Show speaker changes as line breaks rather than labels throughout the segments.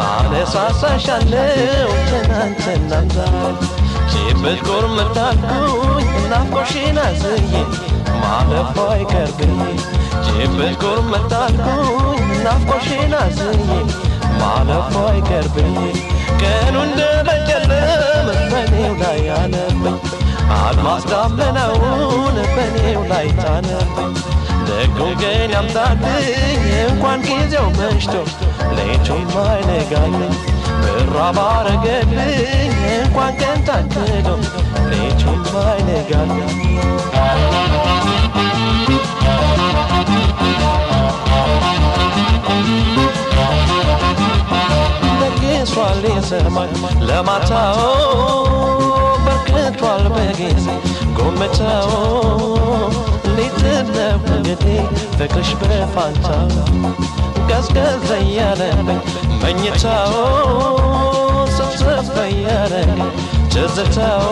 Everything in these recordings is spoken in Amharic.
አነሳሳሻለው ትናንትናም ዛሬ ጭብጥ ጎርምታልኩኝ ናፍቆሽን አዝዬ ማለፏ አይቀር ብዬ ጭብጥ ጎርምታልኩኝ ናፍቆሽን አዝዬ ማለፏ አይቀር ብዬ ቀኑ እንደመጨለም በኔው ላይ አለብኝ አድማስ ዳመናውን በኔው ላይ ጣለብኝ ደጉን ቀን ያምጣልኝ እንኳን ጊዜው መሽቶ ሌቱም አይነጋልኝ ብራ ባረገልኝ እንኳን ቀን ታክሎ ሌቱም አይነጋልኝ ደግሷል የሰማይ ለማታው በርክቷል በጊዜ ጎመታው ሊጥል ነው እንግዲህ ፍቅርሽ በፋንታው ቀዝቀዝ እያለብኝ መኝታው ስብስብ እያለኝ ትዝታው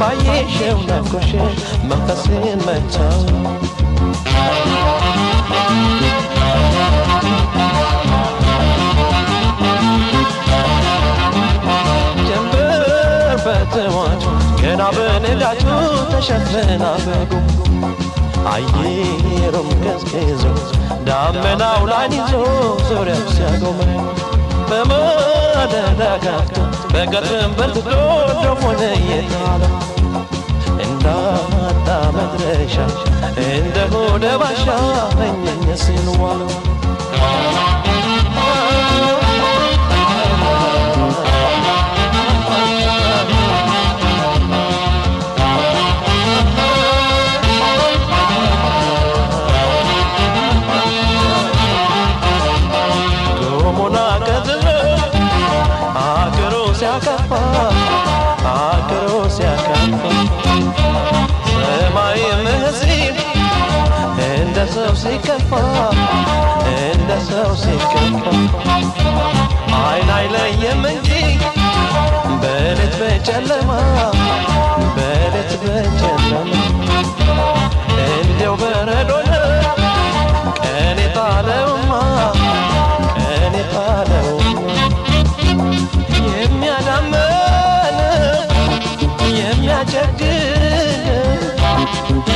ባየሽው ናፍቆሽ መንፈሴን መታው ጀንበር በጥዋቱ ገና በንጋቱ ተሸፍና በጉም አየሩም ቀዝቅዞ ዳመናው ላይን ይዞ ዙሪያው ሲያጎመ በማለዳ ጋብቶ በቀትርም በርትቶ ዶፉን እየጣለ እንዳጣ መድረሻ እንደሆነ ባሻ እኝኝ ሲል ዋለ ጎሞና ቀዝሎ አገሩ ሲያከፋ አገሩ ሲያከፋ ሰማይ ምህሲል እንደ ሰው ሲከፋ እንደ ሰው ሲከፋ አይን አይለይም እንጂ በሌት በጨለማ በሌት በጨለማ እንዲያው በረዶ ነው ቀን የጣለውማ ቀን የጣለውማ የሚያዳምን የሚያጨግን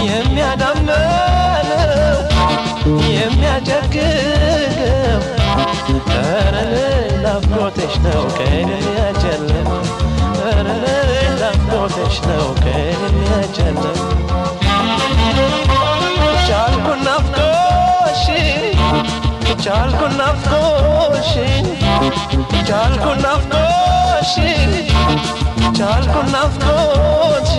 የሚያዳምን የሚያጨግን ኧረ ናፍቆትሽ ነው ቀን የሚያጨልም ኧረ ናፍቆትሽ ነው ቀን የሚያጨልም ቻልኩ ናፍቆሽ ቻልኩ ናፍቆሽ ቻልኩ ናፍቆሽ ቻልኩ ናፍቆሽ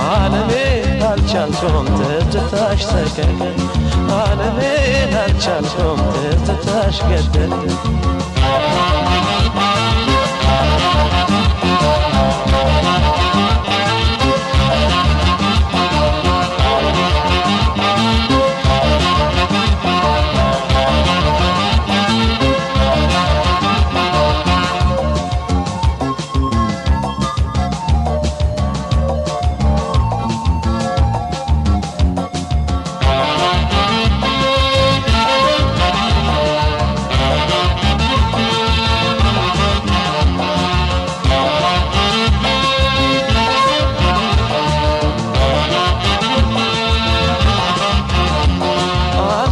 ዓለሜን አልቻልኩም ትዝታሽ ሰቀቀን ዓለሜን አልቻልኩም ትዝታሽ ገደለኝ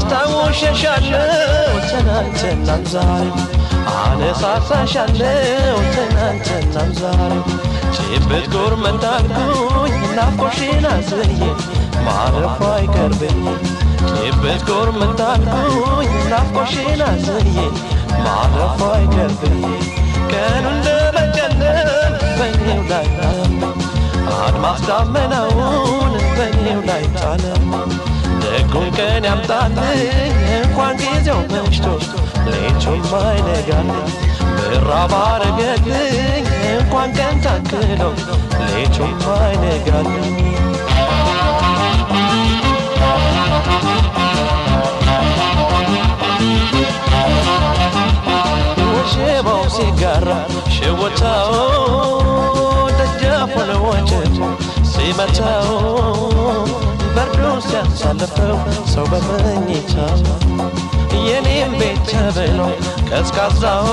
አስታውሸሻለው ትናንትናም ዛሬ አነሳሳሻለው ትናንትናም ዛሬ ጭብጥ ጎርመታልኩኝ ናፍቆሽን አዝዬ ማለፏ አይቀር ብዬ ጭብጥ ጎርመታልኩኝ ናፍቆሽን አዝዬ ማለፏ አይቀር ብዬ ቀኑ እንደመጨለም በኔው ላይ ጣለብኝ አድማስ ዳመናውን በኔው ላይ ጣለብኝ ደጉን ቀን ያምጣልኝ እንኳን ጊዜው መሽቶ ሌቱም አይነጋልኝ ብራ ባረገልኝ እንኳን ቀን ታክሎ ሌቱም አይነጋልኝ ወሸባው ሲጋራ ሽውታው ደጃፉን ወጭት ሲመታው በርዶ ሲያሳልፈው ሰው በመኝታው የኔም ቤት ተብሎ ቀዝቃዛው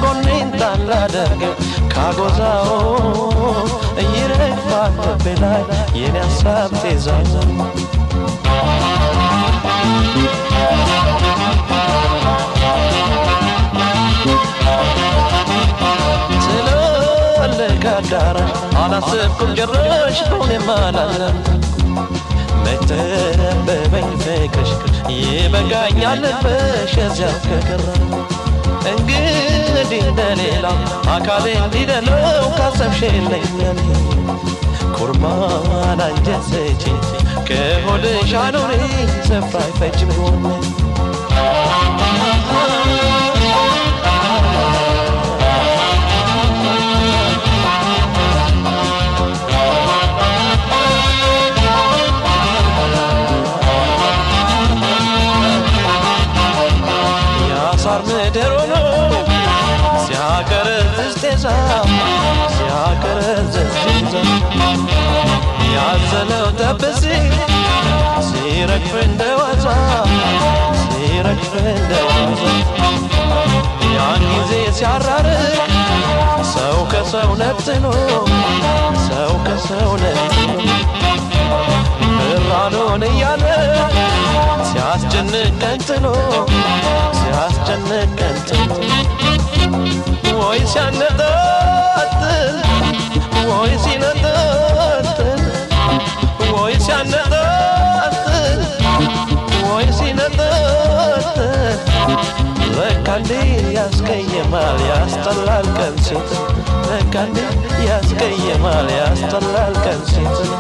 ጎኔን ጣል አደርገው ካጎዛው ይረግፋል ልቤ ላይ የኔ ሀሳብ ጤዛው። ትልልቅ አዳራሽ አላሰብኩም ጭራሽ በእውኔም አላለም፣ መተበበኝ ፍቅርሽ ይበቃኛል ልብሽ እዚያው ከቀረ። እንግዲህ እንደሌላው አካሌ እንዲደለው ካሰብሽልኝ ለኔ ኩርማን አንጀት ስጪኝ፣ ከሆድሽ አኑሪ ስፍራ አይፈጅም ጎኔ። ያሳር ምድር ሆኖ ሲያቀረዝዝ ጤዛ፣ ሲያቀረዝዝ ጤዛ፣ ያዘለው ጠብሲ ሲረግፍ እንደ ዋዛ፣ ሲረግፍ እንደ ዋዛ፣ ያን ጊዜ ሲያራርቅ ሰው ከሰው ነጥሎ፣ ሰው ከሰው ነጥሎ፣ ብራኑን እያለ ሲያስጨንቅ ቀን ጥሎ፣ ሲያስጨንቅ ቀን ጥሎ፣ ወይ ሲያነጣጥል ወይ ሲነጣጥል፣ ወይ ሲያነጣጥል ወይ ሲነጣጥል፣ ለካ እንዲህ ያስቀይማል ያስጠላል ቀን ሲጥል፣ ለካ እንዲህ ያስቀይማል ያስጠላል ቀን ሲጥል፣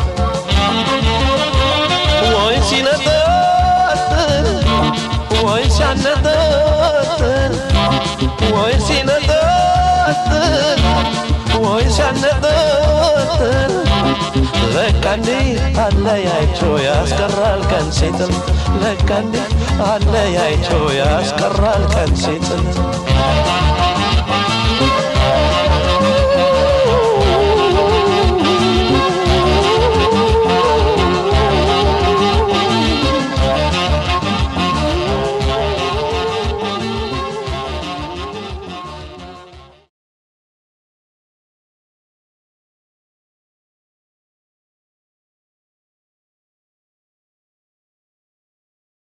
ወይ ሲነጣጥል ወይ ሲያነጣጥል፣ ወይ ሲነጣጥል ወይ ሲያነጣጥል፣ ለካ እንዲህ አለያይቶ ያስቀራል ቀን ሲጥል፣ ለካ እንዲህ አለያይቶ ያስቀራል ቀን ሲጥል።